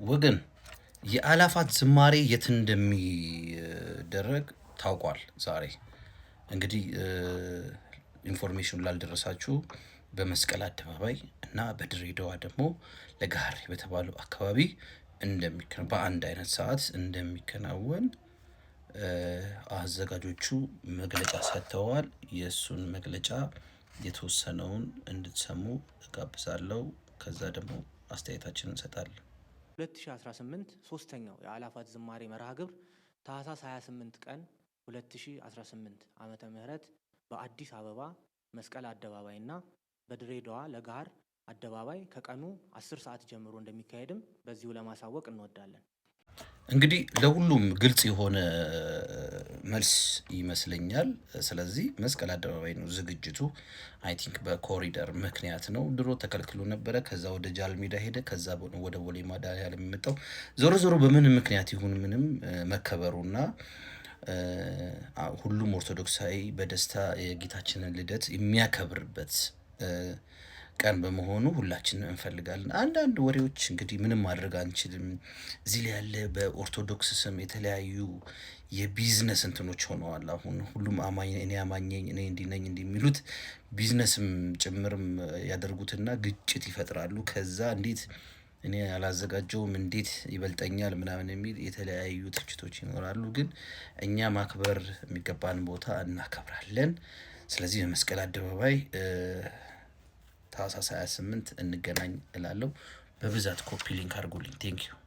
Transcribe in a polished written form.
ወገን፣ የአላፋት ዝማሬ የት እንደሚደረግ ታውቋል። ዛሬ እንግዲህ information ኑ ላልደረሳችሁ በመስቀል አደባባይ እና በድሬዳዋ ደግሞ ለገሃር በተባለው አካባቢ በአንድ አይነት ሰዓት እንደሚከናወን አዘጋጆቹ መግለጫ ሰጥተዋል። የእሱን መግለጫ የተወሰነውን እንድትሰሙ እጋብዛለሁ። ከዛ ደግሞ አስተያየታችንን እንሰጣለን። 2018 ሶስተኛው የአላፋት ዝማሬ መርሃ ግብር ታህሳስ 28 ቀን 2018 ዓመተ ምህረት በአዲስ አበባ መስቀል አደባባይ እና በድሬዳዋ ለገሃር አደባባይ ከቀኑ 10 ሰዓት ጀምሮ እንደሚካሄድም በዚሁ ለማሳወቅ እንወዳለን። እንግዲህ ለሁሉም ግልጽ የሆነ መልስ ይመስለኛል። ስለዚህ መስቀል አደባባይ ነው ዝግጅቱ። I think በኮሪደር ምክንያት ነው። ድሮ ተከልክሎ ነበረ። ከዛ ወደ ጃልሜዳ ሄደ። ከዛ ወደ ቦሌ መድኃኔዓለም የመጣው። ዞሮ ዞሮ በምንም ምክንያት ይሁን ምንም መከበሩና ሁሉም ኦርቶዶክሳዊ በደስታ የጌታችንን ልደት የሚያከብርበት ቀን በመሆኑ ሁላችንም እንፈልጋለን። አንዳንድ ወሬዎች እንግዲህ ምንም ማድረግ አንችልም። እዚህ ላይ ያለ በኦርቶዶክስ ስም የተለያዩ የቢዝነስ እንትኖች ሆነዋል። አሁን ሁሉም አማኝ፣ እኔ አማኝ ነኝ፣ እኔ እንዲህ ነኝ እንዲህ የሚሉት ቢዝነስም ጭምርም ያደርጉትና ግጭት ይፈጥራሉ። ከዛ እንዴት እኔ አላዘጋጀውም፣ እንዴት ይበልጠኛል ምናምን የሚል የተለያዩ ትችቶች ይኖራሉ። ግን እኛ ማክበር የሚገባን ቦታ እናከብራለን። ስለዚህ በመስቀል አደባባይ ታህሳስ 28 እንገናኝ እላለሁ። በብዛት copy link አድርጉልኝ። Thank you.